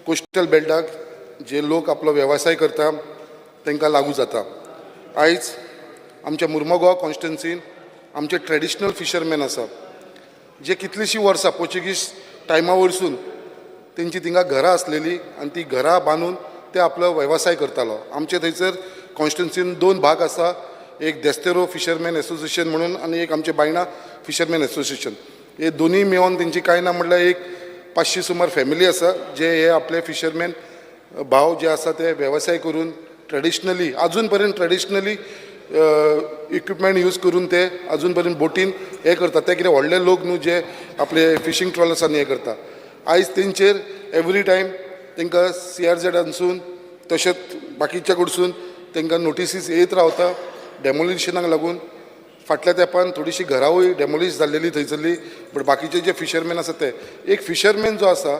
Coastal बेल्टाक जे लोक आपलो वेवसाय करता तांकां लागू जाता. आयज आमच्या मुर्मगांव कॉन्स्टिट्युन्सीन आमचे ट्रेडिशनल फिशरमॅन आसा, जे कितलींशीं वर्सां पोर्चुगीज टायमा वरसून तेंची थिंगा घरां आसलेली आनी ती घरां बांदून ते आपलो वेवसाय करतालो. आमचे थंयसर कॉन्स्टिट्युन्सीन दोन भाग आसा, एक देस्तेरो फिशरमॅन एसोसिएशन म्हणून आनी एक आमचे बायणा फिशरमॅन एसोसिएशन. हे दोनूय मेळोन तेंची कांय ना म्हणल्यार एक 500 सुमार फॅमिली आसा, जे हे आपले फिशरमॅन भाव जे आसा ते वेवसाय करून ट्रेडिशनली अजून पर्यंत ट्रेडिशनली इक्विपमेंट यूज करून ते अजून पर्यंत बोटीन हे करतात. ते कितें व्हडले लोक न्हू जे आपले फिशींग ट्रॉलर्सांनी हे करता. आयज तेंचेर एवरी टायम तांकां सीआरझेडानसून तशेंच बाकीच्या कडसून तांकां नोटिसीस येयत रावता डेमोलिशनाक लागून. फाटल्या तेंपान थोडीशी घरावूय डेमोलिश जाल्लेली थंयसरली, बट बाकीचे जे फिशरमॅन आसा ते एक फिशरमॅन जो आसा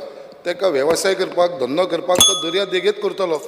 ताका वेवसाय करपाक, धंदो करपाक तो दर्या देगेत करतलो,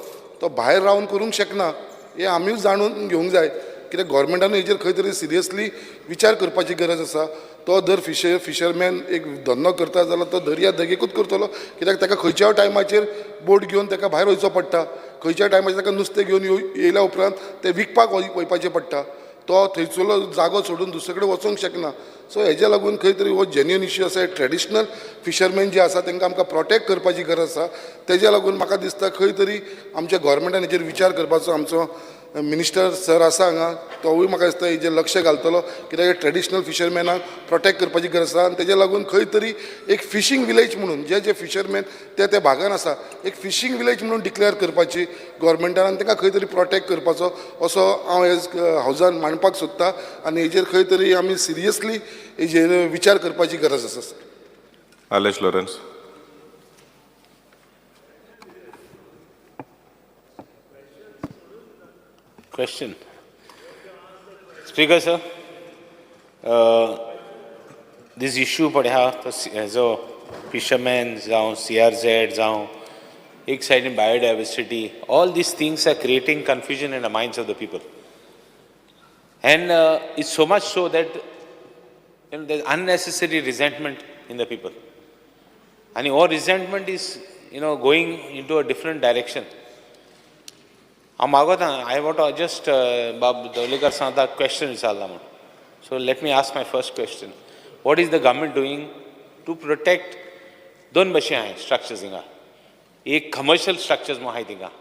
तो भायर रावन करूंक शकना. हें आमीय जाणून घेवंक जाय. कित्याक गोवोरमेंटान हेजेर खंय तरी सिरियसली विचार करपाची गरज आसा. तो जर फिशरमॅन एक धंदो करता जाल्यार तो दर्या देगेकूच करतलो, कित्याक ताका खंयच्याय टायमाचेर बोट घेवन ताका भायर वयचो पडटा, खंयच्याय टायमाचेर ताका नुस्तें घेवन येयल्या उपरांत तें विकपाक वयपाचें पडटा. तो थंयसरलो जागो सोडून दुसरे कडेन वचोंक शकना. सो हेज्या लागून खंय तरी हो जेन्युइन इश्यू आसा. ट्रेडिशनल फिशरमॅन जे आसा तांकां आमकां प्रोटेक्ट करपाची गरज आसा. तेज्या लागून म्हाका दिसता खंय तरी आमच्या गोवोरमेंटान हेजेर विचार करपाचो. आमचो मिनिस्टर सर आसा हांगा, तोवूय म्हाका दिसता हेजेर लक्ष घालतलो, कित्याक ट्रेडिशनल फिशरमॅनाक प्रोटेक्ट करपाची गरज आसा. आनी तेज्या लागून खंय तरी एक फिशींग विलेज म्हणून जे जे फिशरमॅन ते त्या भागान आसा, एक फिशींग विलेज म्हणून डिक्लेअर करपाची गोवोरमेंटान आनी तांकां खंय तरी प्रोटेक्ट करपाचो असो हांव एज हावजान मांडपाक सोदता. आनी हेजेर खंय तरी आमी सिरियसली हेजेर विचार करपाची गरज आसा sir. Alesh Lawrence. Question. Speaker sir, this issue पळय आहा तो हेजो फिशरमॅन जावं सीआरझेड जावं एक सायडीन biodiversity, all these things are creating confusion in the minds of the people. And it's so much so that there's unnecessary resentment in the people. And our resentment is going into a different direction. हांव मागोता, I want to just बाब दवलेकर सांगता question विचारला म्हूण. So let me ask my first question. What is the government doing to protect? दोन भशेन आहाय structures हिंगा. एक कमर्शियल स्ट्रक्चर्स म्हूण आहाय थिंगा,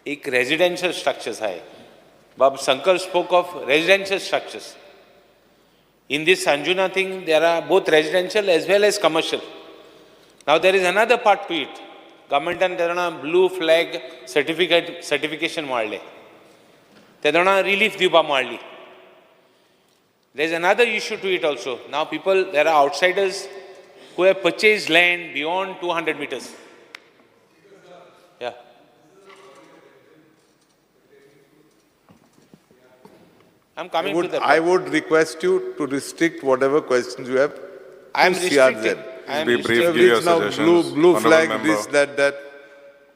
एक रेजिडेन्शियल स्ट्रक्चर्स आहाय. बाब Shankar spoke of residential structures. In this Anjuna thing, there are both residential as well as commercial. Now there is another part to it. गव्हर्मेंटान तेन्ना ब्लू फ्लॅग सर्टिफिकेट सर्टिफिकेशन माडलें, तेन्ना relief दिवपा माडली. There is another issue to it also. Now people, there are outsiders who have purchased land beyond 200 meters. Yeah. I'm coming to that. I would request you to restrict whatever questions you have I am to restricting. CRZ. I am Be brief, restricting. give your Now suggestions. blue Honorable flag, member. This, that, that.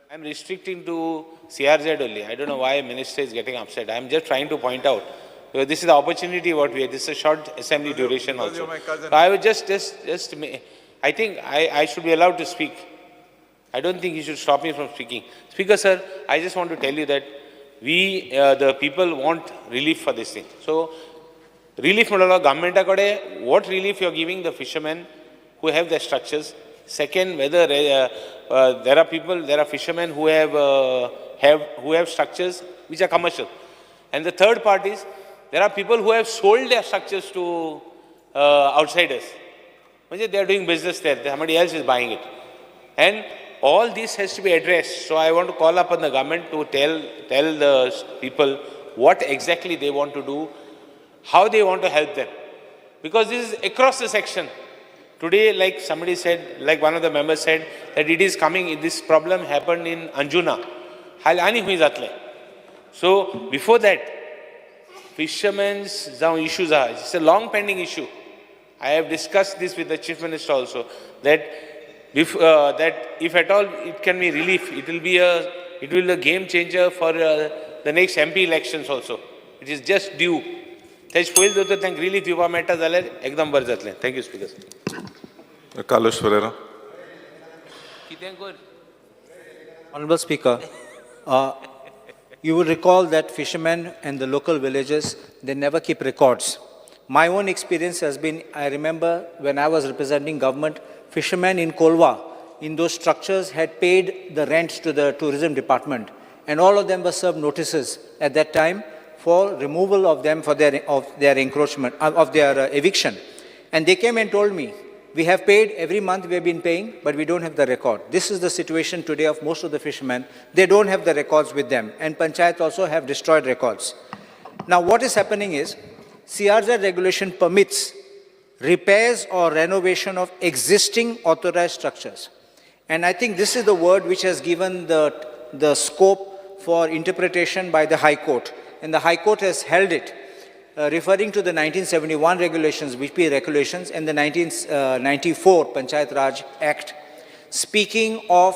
I am restricting to CRZ only. I don't know why minister is getting upset. I am just trying to point out, because this is the opportunity what we have. This is a short assembly duration because also. you're my cousin. So I would just, I think I should be allowed to speak. I don't think you should stop me from speaking. Speaker sir, I just want to tell you that we, the people want relief for this thing. So, relief म्हणलो गव्हर्मेंटा कडेन, what relief you are giving the fishermen who have the structures? Second, whether there are people, there are fishermen who have structures which are commercial. And the third part is, there are people who have sold their structures to outsiders. म्हणजे they are doing business there, somebody else is buying it. And all this has to be addressed. So I want to call upon the government to tell the people what exactly they want to do, how they want to help them. Because this is across the section. Today, like somebody said, like one of the members said, that it is coming, this problem happened in Anjuna. हाल आनी खंय जातलें. So before that, fishermen's जावं issues आहा, it's a long pending issue. I have discussed this with the Chief Minister also, that if at all it can be relief, it will be a game changer for the next MP elections also. It is just due. तेज पयलीं जर तर तांकां relief दिवपाक मेळटा जाल्यार एकदम बरें जातलें. Thank you speaker. Carlos Ferreira. कितें कर. Honorable Speaker, you will recall that fishermen and the local villages, they never keep records. My own experience has been, I remember when I was representing government, fishermen in Kolwa, in those structures had paid the rent to the tourism department, and all of them were served notices at that time for removal of them for their, of their encroachment, of their eviction. And they came and told me, we have paid every month, we have been paying, but we don't have the record. This is the situation today of most of the fishermen. They don't have the records with them, and panchayat also have destroyed records. Now, what is happening is, CRZ regulation permits repairs or renovation of existing authorized structures. And I think this is the word which has given the scope for interpretation by the High Court. And the High Court has held it, referring to the 1971 regulations, BP regulations, and the 1994 Panchayat Raj Act. Speaking of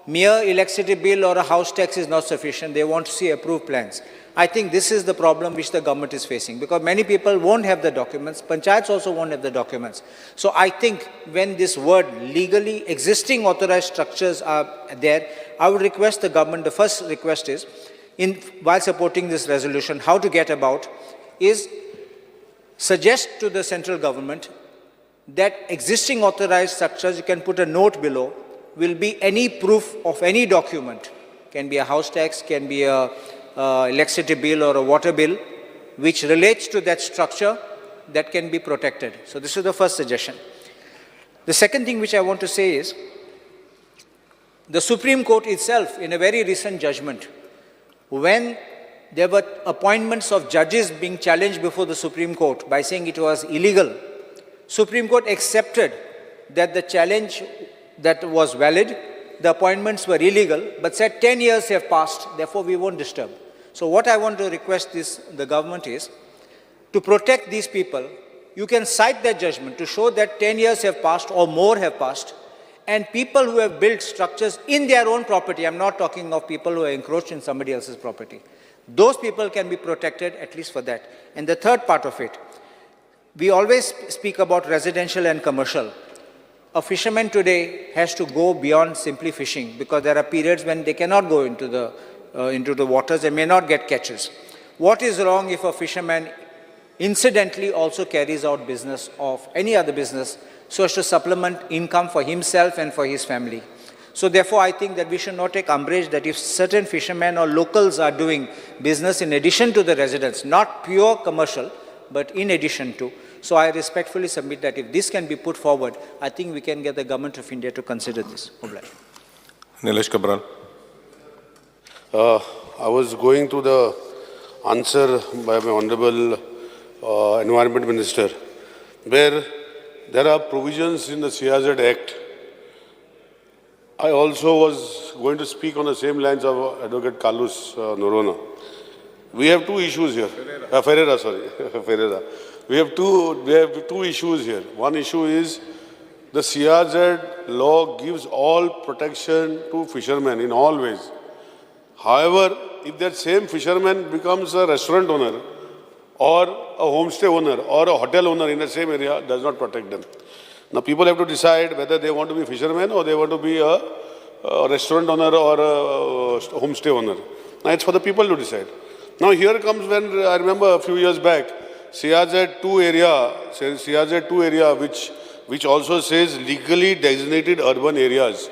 mere electricity bill or a house tax is not sufficient, they want to see approved plans. I think this is the problem which the government is facing, because many people won't have the documents, panchayats also won't have the documents. So I think when this word legally existing authorized structures are there, I would request the government, the first request is, while supporting this resolution, how to get about is suggest to the central government that existing authorized structures, you can put a note below, will be any proof of any document. Can be a house tax, can be a electricity bill or a water bill, which relates to that structure that can be protected. So this is the first suggestion. The second thing which I want to say is, the Supreme Court itself, in a very recent judgment, when there were appointments of judges being challenged before the Supreme Court by saying it was illegal, Supreme Court accepted that the challenge that was valid, the appointments were illegal, but said 10 years have passed, therefore we won't disturb. So what I want to request this, the government is, to protect these people, you can cite their judgment to show that 10 years have passed or more have passed, and people who have built structures in their own property, I'm not talking of people who are encroached in somebody else's property, those people can be protected at least for that. And the third part of it, we always speak about residential and commercial. A fisherman today has to go beyond simply fishing, because there are periods when they cannot go into the waters and may not get catches. What is wrong if a fisherman incidentally also carries out business of any other business so as to supplement income for himself and for his family? So therefore, I think that we should not take umbrage that if certain fishermen or locals are doing business in addition to the residents, not pure commercial, but in addition to. So I respectfully submit that if this can be put forward, I think we can get the government of India to consider this. Oblige. Nilesh Cabral. I was going to the answer by my Honorable Environment Minister, where there are provisions in the CRZ Act. I also was going to speak on the same lines of Advocate Carlos Noronha. We have two issues here. Ferreira, sorry, Ferreira. We have two issues here. One issue is the CRZ law gives all protection to fishermen in all ways. However, if that same fisherman becomes a restaurant owner or a homestay owner or a hotel owner in the same area, does not protect them. Now, people have to decide whether they want to be fishermen or they want to be a restaurant owner or a homestay owner. Now, it's for the people to decide. Now, here comes when I remember a few years back, CRZ 2 area, which also says legally designated urban areas.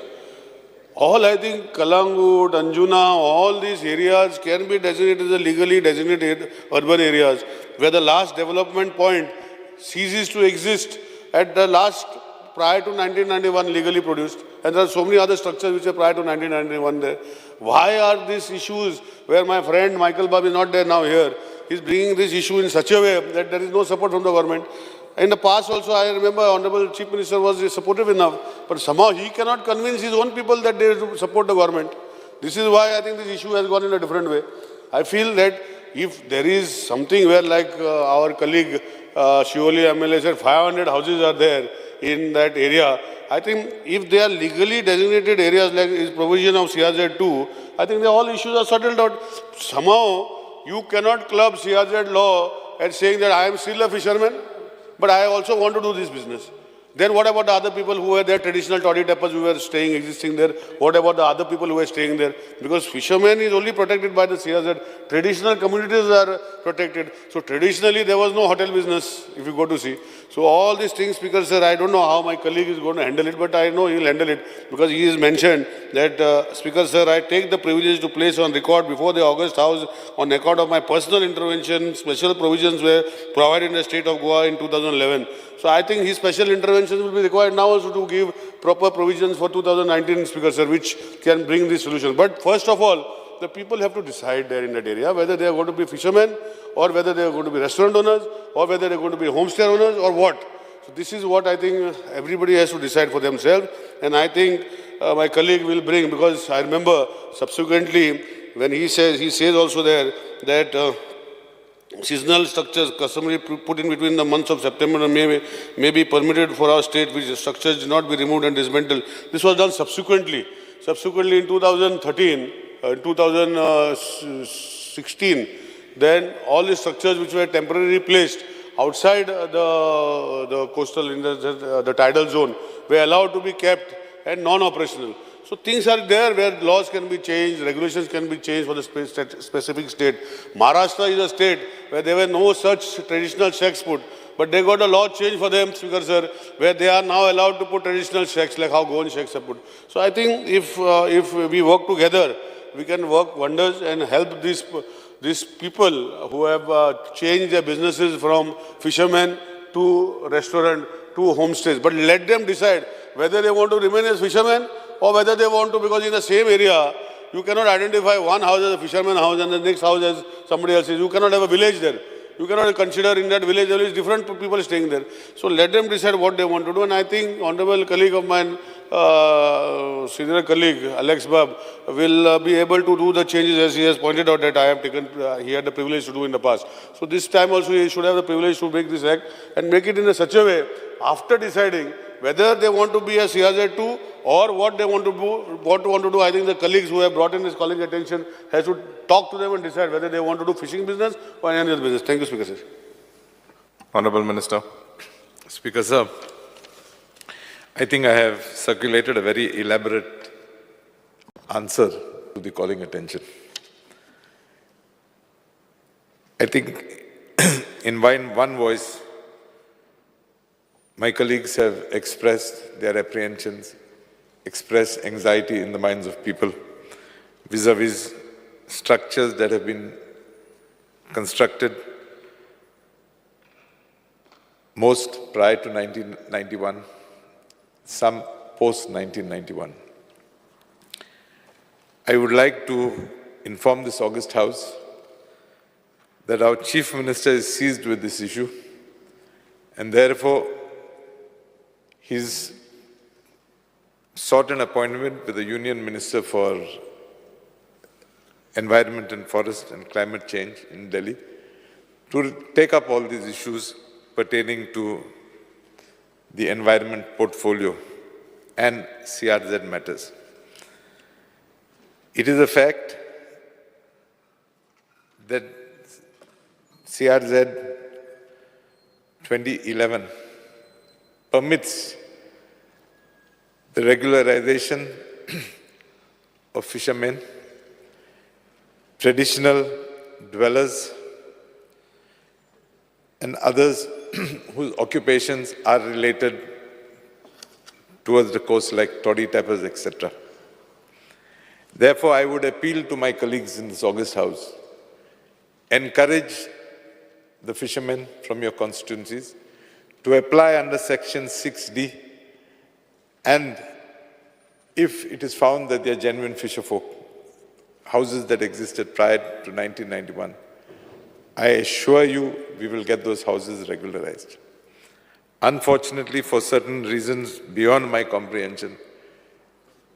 All, I think, Kalangut, Anjuna, all these areas can be designated as legally designated urban areas, where the last development point ceases to exist at the last, prior to 1991 legally produced, and there are so many other structures which are prior to 1991 there. Why are these issues where my friend Michael Bab is not there now here, he's bringing this issue in such a way that there is no support from the government. In the past also, I remember Honorable Chief Minister was supportive enough, but somehow he cannot convince his own people that they support the government. This is why I think this issue has gone in a different way. I feel that if there is something where, like our colleague Siolim MLA said, 500 houses are there in that area, I think if they are legally designated areas like is provision of CRZ 2, I think all issues are settled out. Somehow, you cannot club CRZ law and saying that I am still a fisherman, but I also want to do this business. Then what about the other people who were there, traditional toddy tappers who were staying, existing there? What about the other people who were staying there? Because fishermen is only protected by the CRZ. Traditional communities are protected. So traditionally there was no hotel business, if you go to see. So all these things, Speaker sir, I don't know how my colleague is going to handle it, but I know he will handle it because he has mentioned that, Speaker sir, I take the privilege to place on record before the August House on account of my personal intervention, special provisions were provided in the state of Goa in 2011. So I think his special interventions will be required now also to give proper provisions for 2019, Speaker sir, which can bring this solution. But first of all, the people have to decide there in that area whether they are going to be fishermen or whether they are going to be restaurant owners or whether they are going to be homestay owners or what. So this is what I think everybody has to decide for themselves, and I think my colleague will bring, because I remember subsequently when he says also there that seasonal structures customary put in between the months of September and May may be permitted for our state, which structures did not be removed and dismantled. This was done subsequently. Subsequently in 2013, 2016, then all the structures which were temporarily placed outside the coastal, in the tidal zone, were allowed to be kept and non-operational. So things are there where laws can be changed, regulations can be changed for the specific state. Maharashtra is a state where there were no such traditional shacks put, but they got a law change for them, Speaker sir, where they are now allowed to put traditional shacks like how Goan shacks are put. So I think if we work together, we can work wonders and help these people who have changed their businesses from fishermen to restaurant to homestays. But let them decide whether they want to remain as fishermen or whether they want to, because in the same area, you cannot identify one house as a fisherman house and the next house as somebody else's. You cannot have a village there. You cannot consider in that village there is different people staying there. So let them decide what they want to do. And I think honorable colleague of mine, senior colleague Alex Bab, will be able to do the changes as he has pointed out that I have taken, he had the privilege to do in the past. So this time also he should have the privilege to make this act and make it in a such a way, after deciding whether they want to be a CRZ2 or what they want to do, I think the colleagues who have brought in this calling attention has to talk to them and decide whether they want to do fishing business or any other business. Thank you, Speaker sir. Honorable Minister. Speaker sir, I think I have circulated a very elaborate answer to the calling attention. I think in one voice, my colleagues have expressed their apprehensions, expressed anxiety in the minds of people vis-a-vis structures that have been constructed most prior to 1991, some post-1991. I would like to inform this august House that our Chief Minister is seized with this issue, and therefore he's sought an appointment with the Union Minister for Environment and Forest and Climate Change in Delhi to take up all these issues pertaining to the environment portfolio and CRZ matters. It is a fact that CRZ 2011 permits the regularization of fishermen, traditional dwellers, and others whose occupations are related towards the coast, like toddy tappers, etc. Therefore, I would appeal to my colleagues in this august House, encourage the fishermen from your constituencies to apply under Section 6D, and if it is found that they are genuine fisherfolk, houses that existed prior to 1991, I assure you we will get those houses regularized. Unfortunately, for certain reasons beyond my comprehension,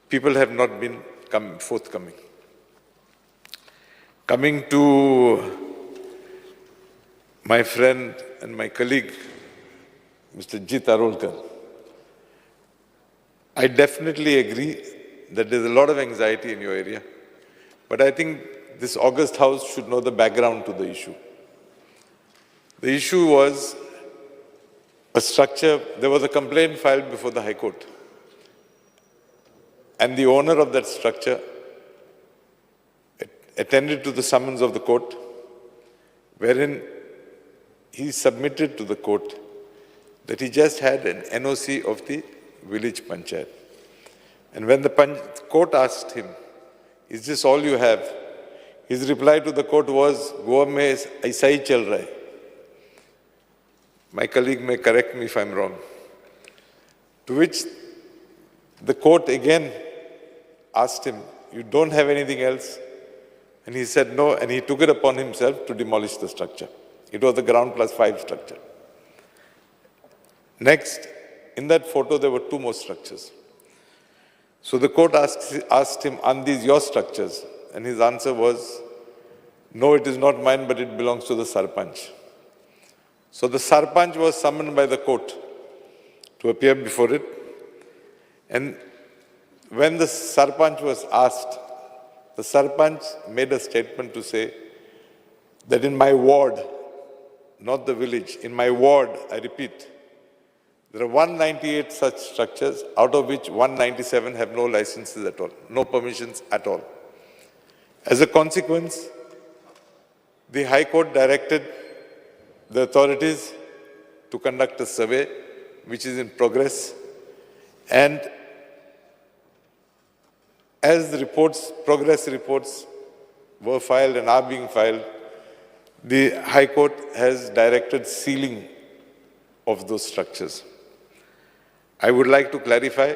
people have not been forthcoming. Coming to my friend and my colleague, Mr. Jit Arolkar, I definitely agree that there's a lot of anxiety in your area, but I think this august House should know the background to the issue. The issue was a A structure, there was a complaint filed before the High Court. And the owner of that structure attended to the summons of the court, wherein he submitted to the court that he just had an NOC of the village panchayat. And when the court asked him, "Is this all you have?" His reply to the court was, "Goa mein aisa hi chal raha hai." My colleague may correct me if I'm wrong. To which the court again asked him, "You don't have anything else?" And he said no, and he took it upon himself to demolish the structure. It was the ground plus 5 structure. Next, in that photo, there were 2 more structures. So the court asked him, "Aren't these your structures?" And his answer was, "No, it is not mine, but it belongs to the Sarpanch." So the Sarpanch was summoned by the court to appear before it. And when the Sarpanch was asked, the Sarpanch made a statement to say that in my ward, not the village, in my ward, I repeat, there are 198 such structures, out of which 197 have no licenses at all, no permissions at all. As a consequence, the High Court directed the authorities to conduct a survey, which is in progress, and as the reports, progress reports were filed and are being filed, the High Court has directed sealing of those structures. I would like to clarify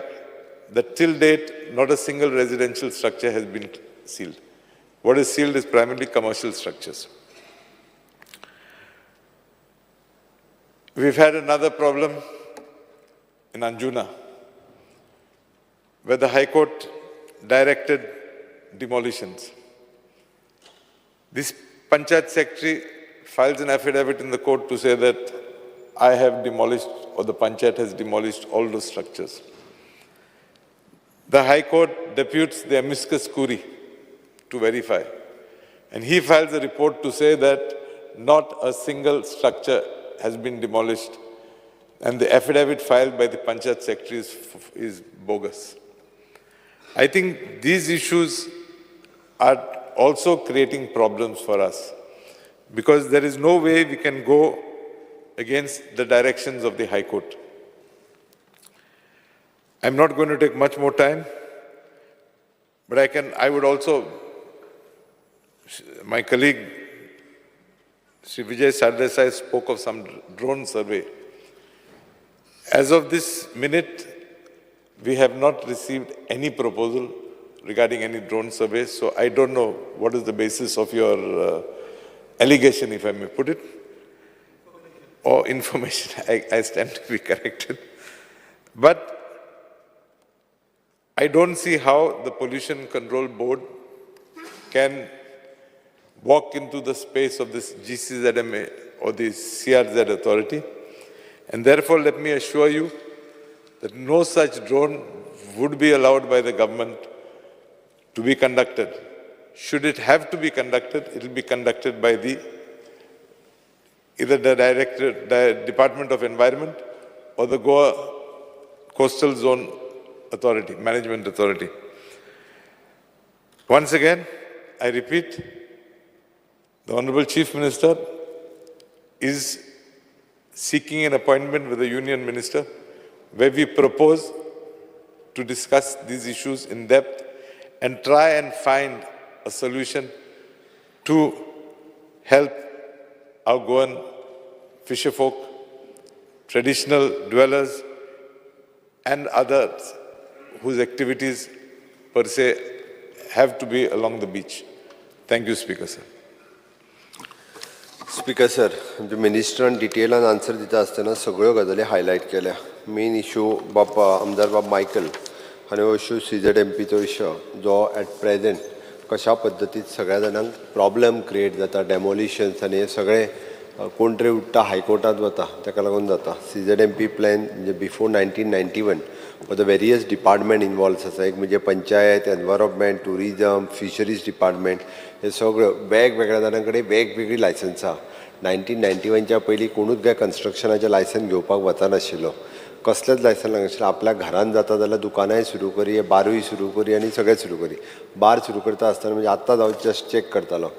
that till date, not a single residential structure has been sealed. What is sealed is primarily commercial structures. We've had another problem in Anjuna, where the High Court directed demolitions. This Panchayat Secretary files an affidavit in the court to say that I have demolished, or the Panchayat has demolished all those structures. The High Court deputes the amicus curiae to verify. And he files a report to say that not a single structure has been demolished, and the affidavit filed by the Panchayat Secretary is bogus. I think these issues are also creating problems for us, because there is no way we can go against the directions of the High Court. I'm not going to take much more time, but I would also, my colleague Sri Vijay Sardesai spoke of some drone survey. As of this minute, we have not received any proposal regarding any drone survey, so I don't know what is the basis of your allegation, if I may put it, or information. I stand to be corrected. But I don't see how the Pollution Control Board can walk into the space of this GCZMA or the CRZ authority. And therefore, let me assure you that no such drone would be allowed by the government to be conducted. Should it have to be conducted, it will be conducted by the either the Director, the Department of Environment or the Goa Coastal Zone Authority, Management Authority. Once again, I repeat, the Honorable Chief Minister is seeking an appointment with the Union Minister where we propose to discuss these issues in depth and try and find a solution to help our Goan fisherfolk, traditional dwellers, and others whose activities per se have to be along the beach. Thank you, Speaker, sir. Speaker sir, आमच्या मिनिस्टरान डिटेलान answer दिता आसतना सगळ्यो गजाली highlight केल्या. Main issue बाब आमदार बाब Michael आनी हो इशू CZMPचो इशू जो एट प्रेजेंट कशा पद्दतीन सगळ्या जाणांक प्रॉब्लम क्रिएट जाता, डेमोलिशन्स आनी हे सगळे कोण तरी उठ्ठा हायकोर्टांत वता, ताका लागून जाता. CZMP plan म्हणजे before 1991 for the various department involve आसा. एक म्हणजे panchayat, environment, tourism, fisheries department, हे सगळ्यो वेगवेगळ्या जाणां कडेन वेगवेगळीं लायसन्सां. 1991च्या पयलीं कोणूच काय कन्स्ट्रक्शनाचें लायसन घेवपाक वचनाशिल्लो. कसलेंच लायसन लागनाशिल्लें. आपल्या घरान जाता जाल्यार दुकानांय सुरू करी, बारूय सुरू करी आनी सगळें सुरू करी. बार सुरू करता आसतना म्हणजे आत्तां हांव जस्ट चॅक करतालो,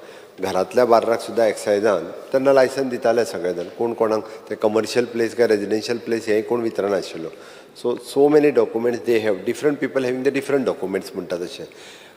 घरांतल्या बार्राक सुद्दां एक्सायजान तेन्ना लायसन दिताले सगळे जाण. कोण कोणाक ते कमर्शियल प्लेस काय रेजिडेन्शियल प्लेस हें कोण विचारनाशिल्लो. So many documents they have, different people having the different documents म्हणटा तशें.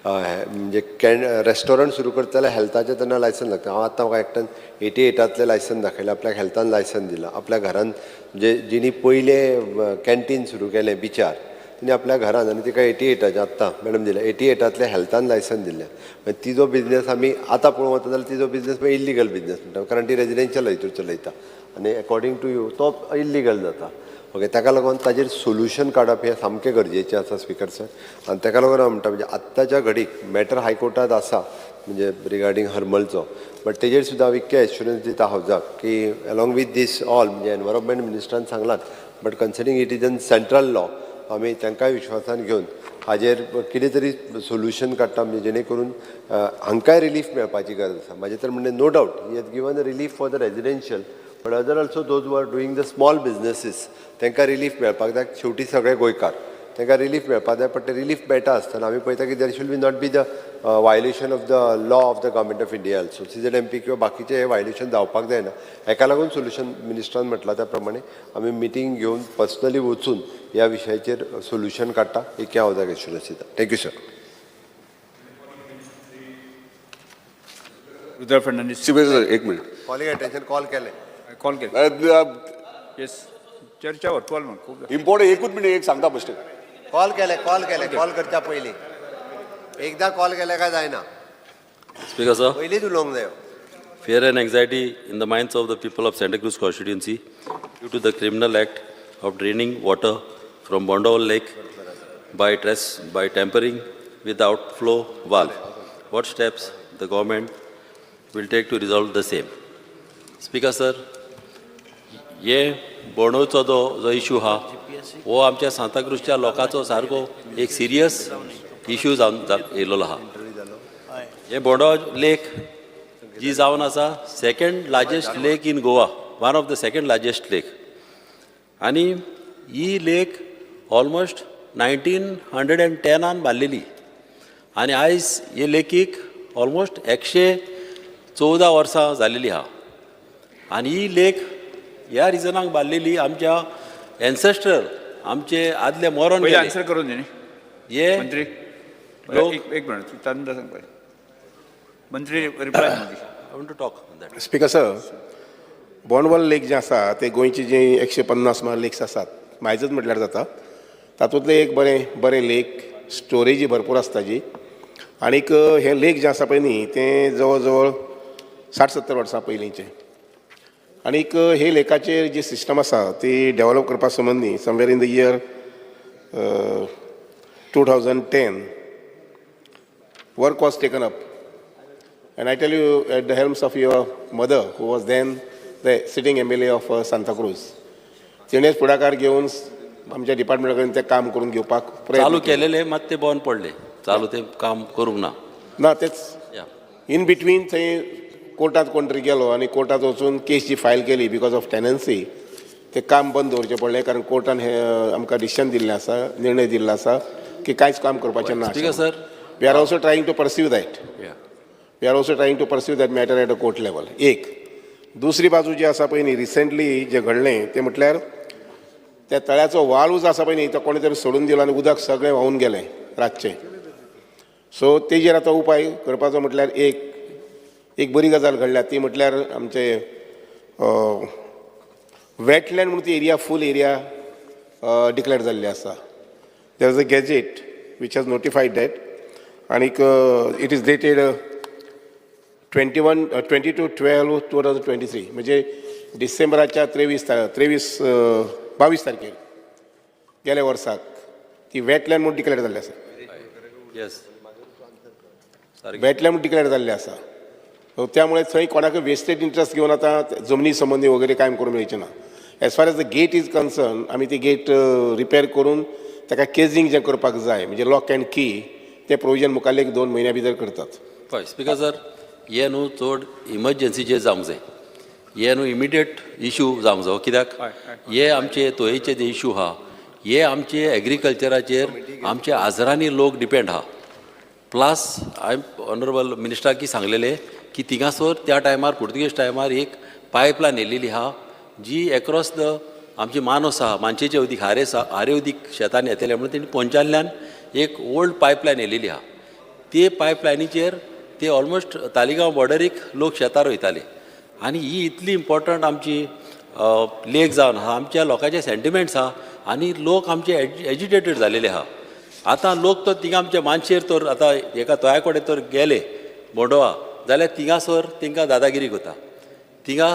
म्हणजे can restaurant सुरू करता जाल्यार हेल्थाचें तेन्ना लायसन लागता. हांव आतां म्हाका एकट्यान 88तांतलें लायसन दाखयलें, आपल्याक हेल्थान लायसन दिलां. आपल्या घरान म्हणजे जिणी पयलें कॅन्टीन सुरू केलें बिचार, तिणें आपल्या घरान, आनी तिका 88ताचें आत्तां मॅडम दिलें, 88तांतलें हेल्थान लायसन दिल्लें. मागीर तिजो बिजनेस आमी आतां पळोवंक वता जाल्यार तिजो बिजनेस मागीर इल्लिगल बिजनेस म्हणटा, कारण ती रेजिडेन्शियल हितूर चलयता आनी एकॉर्डींग टू you तो इल्लिगल जाता. ओके, ताका लागून ताजेर सोल्युशन काडप हें सामकें गरजेचें आसा स्पिकर सर. आनी ताका लागून हांव म्हणटा, म्हणजे आत्ताच्या घडीक मॅटर हायकोर्टांत आसा, म्हणजे रिगार्डींग हरमलचो, बट तेजेर सुद्दां हांव इतकें एश्युरन्स दिता हावजाक की अलॉंग वीथ these all, म्हणजे environment मिनिस्टरान सांगलात, but considering it is an central law, आमी तांकांय विश्वासान घेवन हाजेर कितें तरी सोल्युशन काडटा, म्हणजे जेणे करून हांकांय रिलीफ मेळपाची गरज आसा. म्हाजें तर म्हणणें, no doubt he has given relief for the residential, but other also those who are doing the small businesses, तांकां रिलीफ मेळपाक जाय. शेवटी सगळे गोंयकार, तांकां रिलीफ मेळपाक जाय. पण ते रिलीफ मेळटा आसतना आमी पळयता की there should be not be the violation of the law of the Government of India also. CZMP किंवा बाकीचे हे वायलेशन जावपाक जायना. हेका लागून सोल्युशन मिनिस्टरान म्हटलां त्या प्रमाणे आमी मिटींग घेवन पर्सनली वचून ह्या विशयाचेर सोल्युशन काडटा, एक हांव जाग एश्युरन्स दिता. Thank you sir. Rudra Fernandes. Sir, एक मिनिट. कॉलिंग अटेन्शन कॉल केलें. कॉल केले. येस, चर्चा कॉल म्हण खूब. इम्पॉर्टंट, एकूच मिनिट, एक सांगता बेश्टे. कॉल केले, कॉल केले. कॉल करच्या पयलीं एकदा कॉल केले काय जायना. Speaker sir, पयलींच उलोवंक जायो. Fear and anxiety in the minds of the people of Santa Cruz constituency due to the criminal act of draining water from Bondawal Lake by tampering with the outflow valve. What steps the government will take to resolve the same? Speaker sir, हे बोंडोचो जो जो issue आहा, हो आमच्या सांताक्रूजच्या लोकांचो सारको एक serious issue जावन येयलेलो आहा. हे बोंडो लेक जी जावन आसा second largest lake in Goa, one of the second largest lake, आनी ही लेक ऑलमोस्ट 1910आन बांदलेली आनी आयज हे लेकीक ऑलमोस्ट 114 वर्सां जालेली आहा. आनी ही लेक ह्या रिजनाक बांदलेली, आमच्या एन्सेस्टर, आमचे आदले मरोन पयलीं गेले. आन्सर करून दी न्ही. हे मंत्री. लोक एक मिनिट, तांकां सांगपाक मंत्री reply. I want to talk on that. Speaker sir, Bondawal lake जें आसा तें गोंयची जी 150 सुमार लेक्स आसात, मायजच म्हटल्यार जाता, तातूंतलें एक बरें बरें लेक. स्टोरेजी भरपूर आसता जी. आनीक हें लेक जें आसा पळय न्ही, तें जवळ जवळ 60-70 वर्सां पयलींचें. आनीक हे लेकाचेर जी सिस्टम आसा ती डेवलप करपा संबंदी somewhere in the year 2010 work was taken up. And I tell you, at the helms of your mother, who was then the sitting MLA of Santa Cruz, तिणेच फुडाकार घेवन आमच्या डिपार्टमेंटा कडेन तें काम करून घेवपाक प्रयत्न चालू केलो. केलेले, मात ते बंद पडले, चालू ते काम करूंक ना. ना, तेच या. इन बिटवीन थंय कोर्टात कोण तरी गेलो आनी कोर्टात वचून केस जी फायल केली because of tenancy, तें काम बंद दवरचें पडलें, कारण कोर्टान हें आमकां डिसिजन दिल्लें आसा, निर्णय दिल्लो आसा की कांयच काम करपाचें ना. Speaker sir. We are also trying to pursue that. या. We are also trying to pursue that matter at a court level. एक दुसरी बाजू जी आसा पळय न्ही, रिसेंटली जें घडलें तें म्हटल्यार त्या तळ्याचो वाल्व जो आसा पळय न्ही, तो कोणें तरी सोडून दिलो आनी उदक सगळें व्हांवून गेलें रातचें. सो तेजेर आतां उपाय करपाचो म्हटल्यार एक एक बरी गजाल घडल्या, ती म्हटल्यार आमचे वेटलँड म्हणून ती एरिया, फूल एरिया डिक्लेअर जाल्ली आसा. There is a gazette which has notified that आनीक it is dated 21, 22/12/2023, म्हणजे डिसेंबराच्या 23, 22 तारखेर गेल्या वर्साक ती वेटलँड म्हणून डिक्लेअर जाल्ली आसा. येस. वेटलँड म्हणून डिक्लेअर जाल्ली आसा. सो त्यामुळे थंय कोणाकय वेस्टेड इंट्रस्ट घेवन आतां जमनी संबंदी वगैरे कांय करूंक मेळचें ना. As far as the gate is concern, आमी ती गेट रिपेर करून ताका केजींग जें करपाक जाय, म्हणजे लॉक अँड की, तें प्रोविजन मुखाल्ले एक 2 म्हयन्या भितर करतात. पळय स्पिकर सर, हे न्हू चड इमर्जन्सीचेर जावंक जाय. हे न्हू इमिडिएट इशू जावंक जावो कित्याक हे आमचे तोयेचे जे इशू आहा हे आमचे एग्रीकल्चराचेर आमचे आजरांनी लोक डिपेंड आहा. प्लस हांवें ऑनरेबल मिनिस्टराक सांगलेलें की थिंगासर त्या टायमार पुर्तुगेज टायमार एक पायपलायन येयलेली आहा जी एक्रॉस the आमची मानस आहा, मानशेचें उदीक, हारे हारे उदीक शेतान येतलें म्हणून तेणी पोंचातल्यान एक ओल्ड पायपलायन येयलेली आहा. ते पायपलायनीचेर ते ऑलमोस्ट तालिगांव बॉर्डरीक लोक शेतां रोयताले आनी ही इतली इम्पॉर्टंट आमची लेक जावन आहा, आमच्या लोकांचे सेंटिमेंट्स आहा आनी लोक आमचे एजिटेटेड जालेले आहा. आतां लोक तो थिंगा आमच्या मानशेर तर आतां एका तोया कडेन तर गेले बोंडोवा जाल्यार थिंगासर तेंकां दादागिरी करता. थिंगा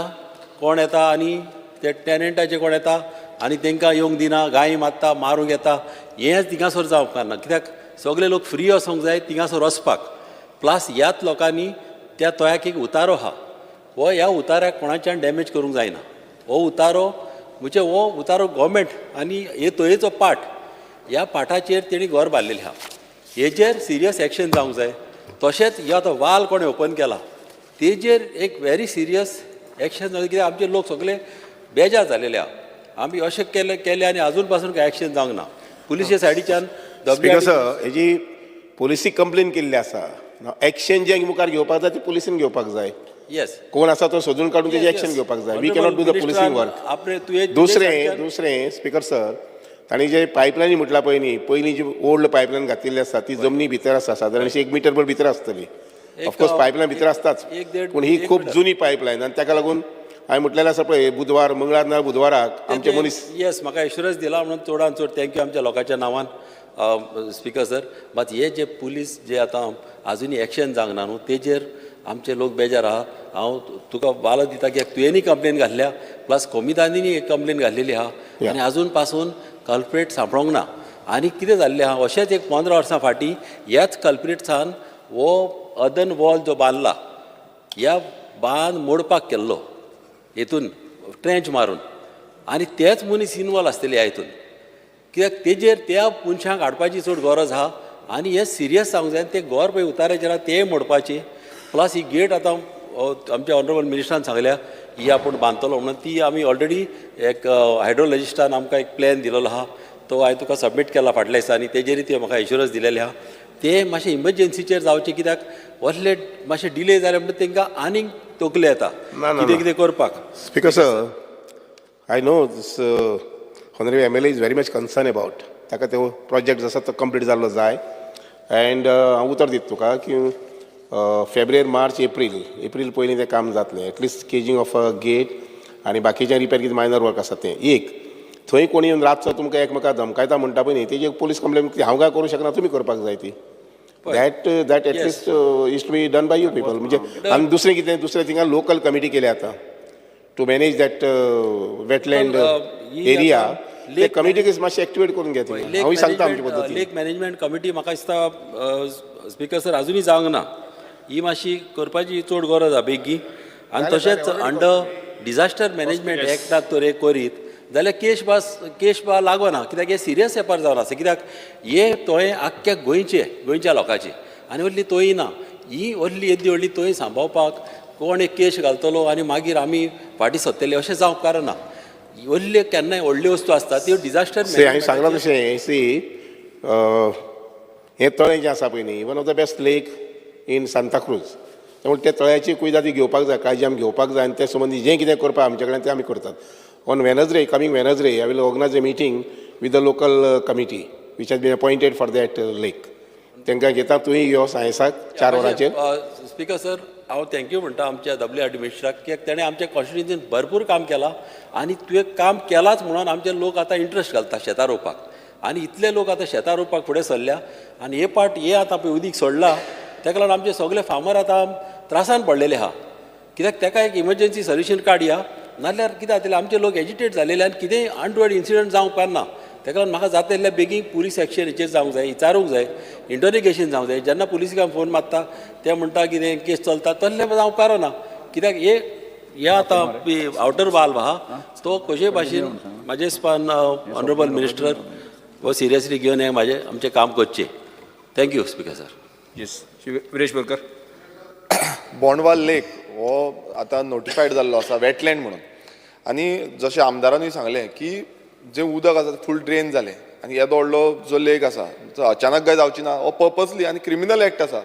कोण येता आनी ते टेनंटाचे कोण येता आनी तेंकां येवंक दिना, गायी मारता, मारूंक येता. हेंच थिंगासर जावंक ना कित्याक सगळे लोक फ्री वचोंक जाय थिंगासर वचपाक. प्लस ह्याच लोकांनी त्या तोयाक एक उतारो आहा, हो ह्या उताऱ्याक कोणाच्यान डॅमेज करूंक जायना. हो उतारो म्हणजे हो उतारो गोवोरमेंट आनी हे तोयेचो पाट, ह्या पाटाचेर तेणी घर बांदलेलें आहा. हेजेर सिरियस एक्शन जावंक जाय. तशेंच हे आतां वाल कोणें ओपन केला तेजेर एक व्हेरी सिरियस एक्शन जावंक, कित्याक आमचे लोक सगळे बेजार जालेले आहा. आमी अशें केलें केलें आनी आजून पासून कांय एक्शन जावंक ना पुलिसे सायडीच्यान. स्पीकर सर, हेजी पोलिसी कंप्लेन केल्ली आसा. एक्शन जे मुखार घेवपाक जाय ती पुलिसीन घेवपाक जाय. येस. कोण आसा तो सोदून काडून तेजी एक्शन घेवपाक जाय. We cannot do the policing work. आपणे तुवें दुसरें दुसरें स्पीकर सर, तांणी जे पायपलायनी म्हटलां पळय न्ही, पयलीं जी ओल्ड पायपलायन घातिल्ली आसा ती जमनी भितर आसा, सादारणशी एक मिटर भर भितर आसतली. ऑफकोर्स पायपलायन भितर आसताच, एक देड पूण ही एक खूब मिटर. जुनी पायपलायन आनी ताका लागून हांवें म्हटलेलें आसा पळय, बुधवार, मंगळार ना बुधवाराक आमचे मनीस. येस, म्हाका एश्युरन्स दिला म्हणून चडान चड thank you आमच्या लोकांच्या नांवान स्पीकर सर. मात हे जे पुलीस जे आतां आजुनी एक्शन जावंक ना न्हू तेजेर आमचे लोक बेजार आहा. हांव तुका वालो दिता की तुवेंनी कंप्लेन घातल्या, प्लस कोमितांनी एक कंप्लेन घातलेली आहा आनी आजून पासून कल्प्रेट सांपडोंक ना. आनी कितें जाल्लें आहा, अशेंच एक 15 वर्सां फाटीं ह्याच कल्प्रिट्सान हो अर्दन वॉल जो बांदला, ह्या बांद मोडपाक केल्लो हेतून ट्रेंच मारून आनी तेच मनीस इनवॉल्व आसतले ह्या हितून, कित्याक तेजेर त्या मनशांक हाडपाची चड गरज आहा आनी हें सिरियस जावंक जाय. ते घर पळय उताराचेर आहा तें मोडपाचें. प्लस ही गेट आतां आमच्या ऑनरेबल मिनिस्टरान सांगल्या ही आपूण बांदतलो म्हणून, ती आमी ऑलरेडी एक हायड्रोलॉजिस्टान आमकां एक प्लॅन दिलेलो आहा, तो हांवें तुका सबमीट केला फाटल्या दिसांनी, तेजेरय ते म्हाका एश्युरन्स दिलेले आहा. ते मातशें इमर्जन्सीचेर जावचें कित्याक असले मातशें डिले जाले म्हणटा तेंकां आनीक तकली येता ना, ना, कितें ना. कितें करपाक. Speaker sir, I know this honourable MLA is very much concern about ताका तो प्रोजेक्ट जो आसा तो कंप्लीट जाल्लो जाय एंड हांव उतर दिता तुका की फेब्रेर, मार्च, एप्रील, एप्रील पयलीं तें काम जातलें, at least caging of a gate आनी बाकीचें रिपेर कितें मायनर वर्क आसा तें. एक थंय कोणी येवन रातचो तुमकां एकमेकाक धमकायता म्हणटा पळय न्ही, तेजी पोलीस कंप्लेन हांव काय करूं शकना, तुमी करपाक जाय ती. That at least is to be done by you people. म्हणजे आनी दुसरें कितें, दुसरें थिंगा लोकल कमिटी केल्या आतां टू मॅनेज that wetland ही एरिया. आतां ते lake कमिटीक मातशें एक्टिवेट करून घे तुमी. लेक हांवूय सांगता आमचे मॅनेजमेंट पद्दतीन. लेक मॅनेजमेंट कमिटी म्हाका दिसता स्पीकर सर आजुनूय जावंक ना. ही मातशी करपाची चड गरज आहा बेगीन. आनी तशेंच अंडर डिझास्टर मॅनेजमेंट एक्टाक तर एक करीत जाल्यार केश बा लागना, कित्याक हे सिरियस वेपार जावन आसा. कित्याक हे तोयें आख्ख्या गोंयचे, गोंयच्या लोकांचे आनी व्हडली तोयी ना, ही व्हडली येदी व्हडली तोय सांबाळपाक कोण एक केश घालतलो आनी मागीर आमी फाटीं सरतले अशें जावंक कारण ना. व्हडल्यो केन्नाय व्हडल्यो वस्तू आसता त्यो डिझास्टर. सी, हांवें सांगलां तशें, सी, हें तळें जें आसा पळय न्ही, one of the best lake in Santacruz. त्यामुळे त्या तळ्याची कुयदाद घेवपाक जाय, काळजी आमी घेवपाक जाय आनी ते संबंदी जें कितें करपाक आमचे कडेन तें आमी करतात. On Wednesday, coming Wednesday, I will organize a meeting with the local committee which has been appointed for that lake. तांकां घेता, तुंय यो सायन्साक 4 वरांचेर. स्पीकर सर, हांव thank you म्हणटा आमच्या डब्ल्यू आर डी मिनिस्टराक, कित्याक तेणें आमच्या कॉन्स्टिट्युन्सीन भरपूर काम केलां आनी तुवें काम केलांच म्हणून आमचे लोक आतां इंट्रस्ट घालता शेतां रोवपाक आनी इतले लोक आतां शेतां रोवपाक फुडें सरल्या. आनी हे पाट हे आतां पळय उदीक सोडलां, ताका लागून आमचे सगळे फार्मर आतां त्रासान पडलेले आहा, कित्याक ताका एक इमर्जन्सी सोल्युशन काडया, नाल्यार कितें जातलें, आमचे लोक एजिटेट जालेले आनी कितेंय अनटुवर्ड इन्सिडंट जावंक पारना. ताका लागून म्हाका जाता तितल्या बेगीन पुलीस एक्शन हेचेर जावंक जाय, विचारूंक जाय, इंटरोगेशन जावंक जाय. जेन्ना पुलिसांक फोन मारता ते म्हणटा कितें केस चलता, तसलें जावंक पारना, कित्याक हे हे आतां आवटर वाल्व आहा तो कशे भाशेन म्हाजे हिसपान ऑनरेबल मिनिस्टर हो सिरियसली घेवन हें म्हाजें आमचें काम करचें. Thank you, speaker sir. Yes, Shri Viresh Borkar. Bondwal lake हो हो आतां नोटिफायड जाल्लो आसा वेटलँड म्हणून. आनी जशें आमदारानूय सांगलें की जें उदक आसा फूल ड्रेन जालें आनी येदो व्हडलो जो लेक आसा जो अचानक काय जावची ना, हो पर्पजली आनी क्रिमिनल एक्ट आसा,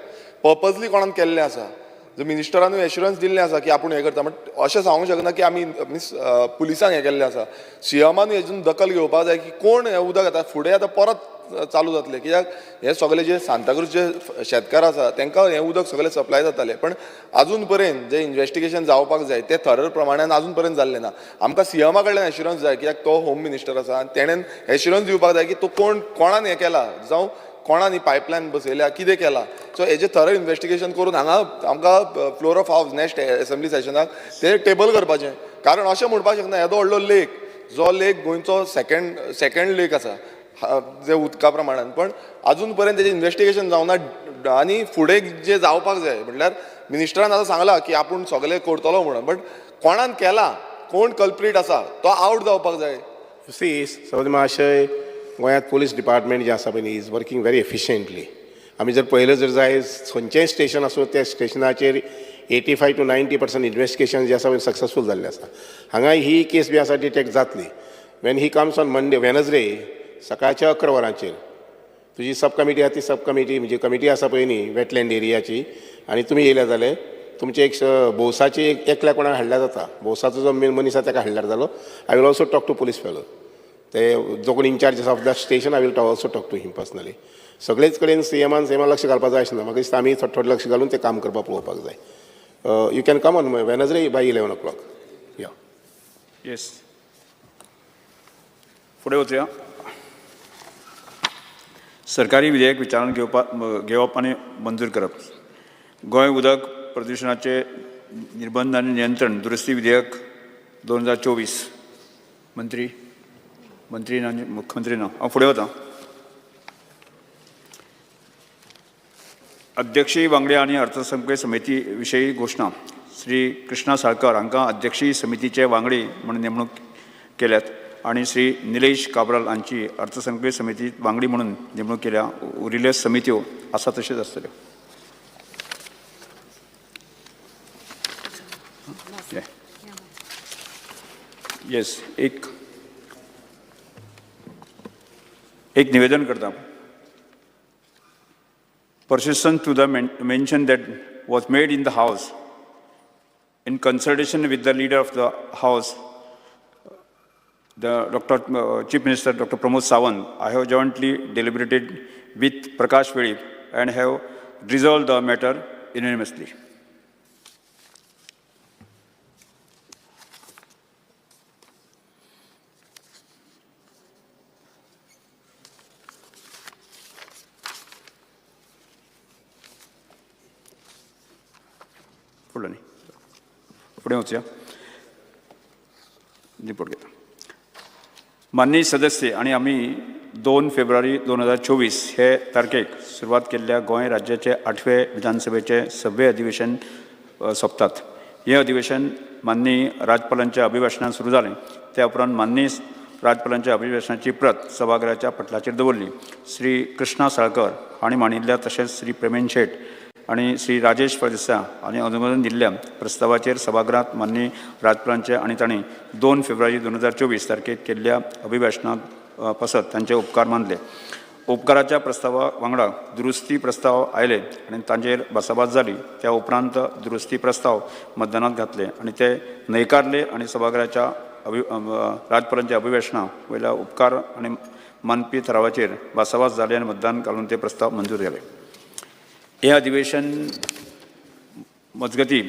पर्पजली कोणान केल्लें आसा. जो मिनिस्टरानूय एश्युरन्स दिल्लें आसा की आपूण हें करता, बट अशें सांगूंक शकना की आमी मिन्स पुलिसांक हें केल्लें आसा. सीएमानूय हेजून दखल घेवपाक जाय की कोण हें उदक आतां फुडें आतां परत चालू जातलें, कित्याक हे सगळे जे सांताक्रूजचे शेतकार आसा तांकां हें उदक सगळें सप्लाय जातालें, पण आजून पर्यंत जें इन्वेस्टिगेशन जावपाक जाय तें थरर प्रमाणान आजून पर्यंत जाल्लें ना. आमकां सीएमा कडल्यान एश्युरन्स जाय, कित्याक तो होम मिनिस्टर आसा आनी तेणेन एश्युरन्स दिवपाक जाय की तो कोण कोणान हें केला, जावं कोणान ही पायपलायन बसयल्या, कितें केलां. सो हेजें थरर इन्वेस्टिगेशन करून हांगा आमकां floor of house next assembly सेशनाक तें टेबल करपाचें. कारण अशें म्हणपाक शकना येदो व्हडलो लेक, जो लेक गोंयचो सेकंड लेक आसा जे उदका प्रमाणान, पण आजून पर्यंत तेजें इन्वेस्टिगेशन जावना आनी फुडें जें जावपाक जाय म्हटल्यार मिनिस्टरान आतां सांगलां की आपूण सगळें करतलो म्हणून, बट कोणान केलां, कोण कल्प्रीट आसा तो आवट जावपाक जाय. सी सभापती महाशय, गोंयांत पोलीस डिपार्टमेंट जें आसा पळय न्ही is working very efficiently. आमी जर पळयलें जर जाय खंयचेंय स्टेशन आसूं त्या स्टेशनाचेर 85 to 90% investigation जें आसा पळय सक्सेसफूल जाल्लें आसा. हांगा ही केस बी आसा डिटेक्ट जातली when he comes on Monday Wednesday सकाळच्या 11 वरांचेर. तुजी सब कमिटी आसा ती सब कमिटी म्हणजे कमिटी आसा पळय न्ही वेटलँड एरियाची, आनी तुमी येयले जाल्यार तुमचे एक भौसाची एक एकल्या कोणाक हाडल्यार जाता, भौसाचो जो मेन मनीस आसा ताका हाडल्यार जालो. I will also talk to police fellow, ते जो कोण इन्चार्ज आसा of the station, I will also talk to him personally. सगळेच कडेन सीएमान लक्ष घालपाक जाय अशें ना, म्हाका दिसता आमी थोडें थोडें लक्ष घालून तें काम करपाक पळोवपाक जाय. You can come on Wednesday by 11 o'clock. या. येस, फुडें वचुया. सरकारी विधेयक विचारांत घेवप आनी मंजूर करप. गोंय उदक प्रदुशणाचे निर्बंध आनी नियंत्रण दुरुस्ती विधेयक 2024. मंत्री मंत्री ना, मुख्यमंत्री ना. हांव फुडें वता. अध्यक्षीय वांगडी आनी अर्थसंकल्पीय समिती विशयी घोशणा. श्री कृष्णा साळकर हांकां अध्यक्षीय समितीचे वांगडी म्हूण नेमणूक केल्यात आनी श्री निलेश काब्राल हांची अर्थसंकल्पीय समितीत वांगडी म्हणून नेमणूक केल्या. उरिल्ल्यो समित्यो आसा तश्योच आसतल्यो. येस, एक निवेदन करता. Persistent to the mention that was made in the House in consultation with the leader of the House, the Dr. Chief Minister Dr. Pramod Sawant, I have jointly deliberated with Prakash Velip and have resolved the matter unanimously. फुडलो न्ही, फुडें वचया. Report घेता. माननीय सदस्य आनी आमी 2 फेब्रुवारी 2024 हे तारखेक सुरवात केल्ल्या गोंय राज्याचे 8वे विधानसभेचे सव्वे अधिवेशन सोंपतात. हें अधिवेशन माननीय राज्यपालांच्या अभिभाशणान सुरू जालें. त्या उपरांत माननीय राज्यपालांच्या अभिभाशणाची प्रत सभाघराच्या पटलाचेर दवरली. श्री कृष्णा साळकर हांणी मांडिल्ल्या तशेंच श्री प्रेमेन शेट आनी श्री राजेश फळदेसाय हांणी अनुमोदन दिल्ल्या प्रस्तावाचेर सभागृहांत माननीय राज्यपालांचे आनी तांणी 2 फेब्रुवारी 2024 तारखेक केल्ल्या अभिभाशणांत पासत तांचे उपकार मानले. उपकाराच्या प्रस्तावा वांगडा दुरुस्ती प्रस्ताव आयले आनी तांचेर भासाभास जाली. त्या उपरांत दुरुस्ती प्रस्ताव मतदानात घातले आनी ते न्हयकारले आनी सभाघराच्या राज्यपालांच्या अभिभाशणा वयल्या उपकार आनी मानपी थरावाचेर भासाभास जाली आनी मतदान घालून ते प्रस्ताव मंजूर जाले. हें अधिवेशन मजगती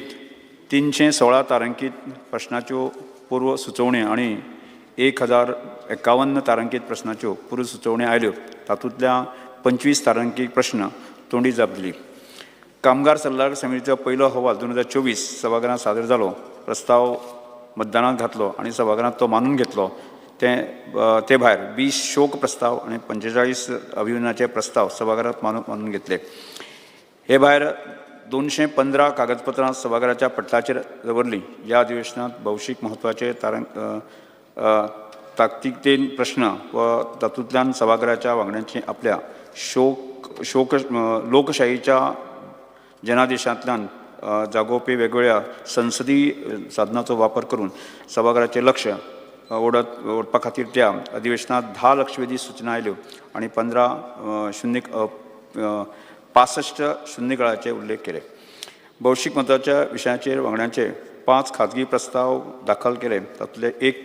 316 तारांकीत प्रश्नाच्यो पूर्व सुचोवण्यो आनी 1051 तारांकीत प्रश्नाच्यो पूर्व सुचोवण्यो आयल्यो. तातूंतल्या 25 तारांकीत प्रश्न तोंडी जाप दिली. कामगार सल्लागार समितीचो पयलो अहवाल 2024 सभाघरांत सादर जालो. प्रस्ताव मतदानात घातलो आनी सभाघरांत तो मानून घेतलो. ते भायर 20 शोक प्रस्ताव आनी 45 अभिनंदनाचे प्रस्ताव सभाघरांत मानून घेतले. हे भायर 215 कागदपत्रां सभाघराच्या पटलाचेर दवरलीं. ह्या अधिवेशनांत भौशीक म्हत्वाचे ताकतिकेन प्रश्न व तातूंतल्यान सभाघराच्या वांगड्यांची आपल्या शोक शोक लोकशाहीच्या जनादेशांतल्यान जागोवपी वेगवेगळ्या संसदीय साधनाचो वापर करून सभाघराचें लक्ष ओडपा खातीर त्या अधिवेशनांत 10 लक्षवेधी सूचना आयल्यो आनी 15.65 शून्यकाळाचे उल्लेख केले. भौशीक म्हत्वाच्या विशयाचेर वांगड्यांचे 5 खाजगी प्रस्ताव दाखल केले. तातूंतले एक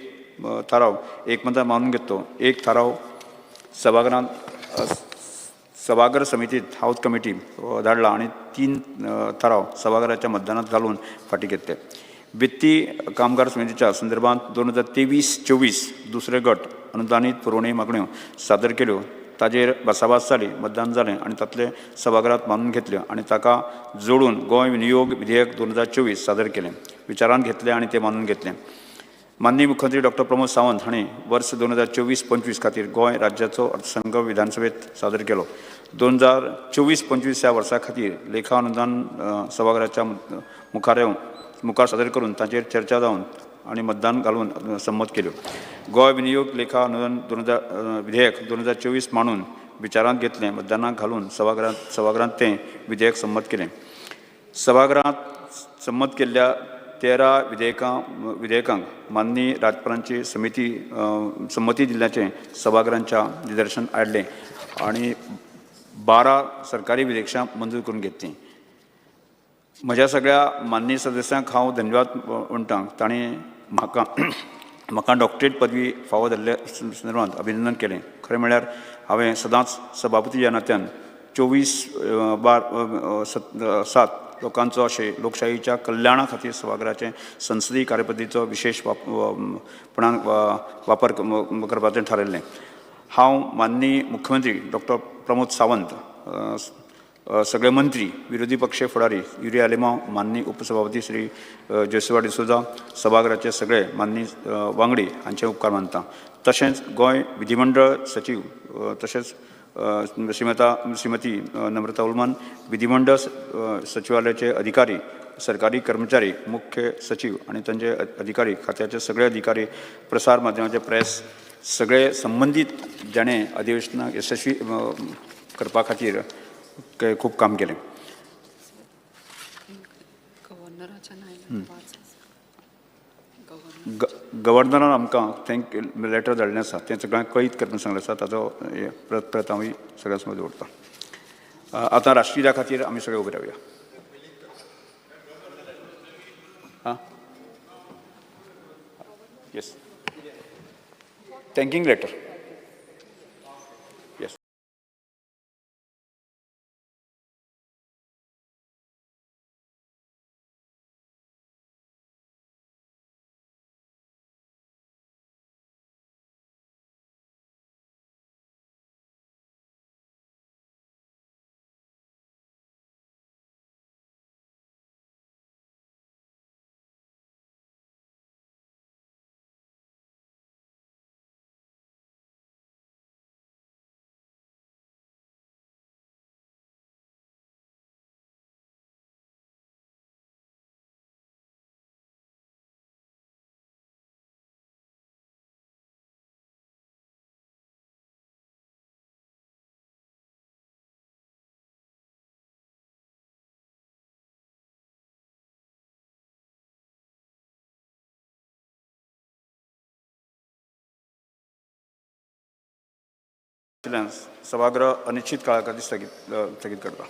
थाराव एकमतान मानून घेतलो. एक थाराव सभाघरांत सभाघर समितीत हावज कमिटी धाडला आनी 3 थाराव सभाघराच्या मतदानात घालून फाटीं घेतले. वित्तीय कामगार समितीच्या संदर्भात 2023-24 दुसरे गट अनुदानीत पुरवणी मागण्यो सादर केल्यो. ताजेर भासाभास जाली, मतदान जालें आनी तातले सभाघरांत मानून घेतल्यो आनी ताका जोडून गोंय विनियोग विधेयक 2024 सादर केलें, विचारांत घेतलें आनी तें मानून घेतलें. माननीय मुख्यमंत्री डॉक्टर प्रमोद सावंत हांणी वर्स 2024-25 खातीर गोंय राज्याचो अर्थसंकल्प विधानसभेत सादर केलो. 2024-25 ह्या वर्सा खातीर लेखा अनुदान सभाघराच्या मुखार सादर करून ताचेर चर्चा जावन आनी मतदान घालून संमत केल्यो. गोंय विनियोग लेखा अनुदान 2000 विधेयक 2024 मांडून विचारांत घेतलें, मतदानाक घालून सभाघरांत तें विधेयक संमत केलें. सभाघरांत संमत केल्ल्या 13 विधेयकांक माननीय राज्यपालांची संमती दिल्ल्याचें सभाघरांच्या निदर्शन हाडलें आनी 12 सरकारी विधेयकां मंजूर करून घेतलीं. म्हज्या सगळ्या माननीय सदस्यांक हांव धन्यवाद म्हणटा. तांणी म्हाका डॉक्टरेट पदवी फावो जाल्ल्या संदर्भात अभिनंदन केलें. खरें म्हळ्यार हांवें सदांच सभापती ह्या नात्यान 24/7 लोकांचो अशें लोकशाहीच्या कल्याणा खातीर सभाघराचे संसदीय कार्यपद्दतीचो विशेश पणान वापर करपाचें थारायल्लें. हांव माननीय मुख्यमंत्री डॉक्टर प्रमोद सावंत, सगळे मंत्री, विरोधी पक्ष फुडारी युरी आलेमांव, माननीय उपसभापती श्री जोसेवा डिसोजा, सभाघराचे सगळे माननीय वांगडी हांचे उपकार मानता. तशेंच गोंय विधिमंडळ सचीव तशेंच श्रीमती नम्रता उलमान, विधिमंडळ सचिवालयाचे अधिकारी, सरकारी कर्मचारी, मुख्य सचीव आनी तांचे अधिकारी, खात्याचे सगळे अधिकारी, प्रसार माध्यमाचे प्रेस, सगळे संबंदीत जाणें अधिवेशनाक यशस्वी करपा खातीर खूब काम केलें. गव्हर्नरान आमकां thank letter धाडलें आसा, तें सगळ्यांक कळीत करपाक सांगलें आसा. ताचो परत परत हांव सगळ्यां समज दवरता. आतां राष्ट्रीय खातीर आमी सगळे उबे रावया. आं, येस, थँकींग लेटर. सभागृह अनिश्चित काळा खातीर स्थगीत करता.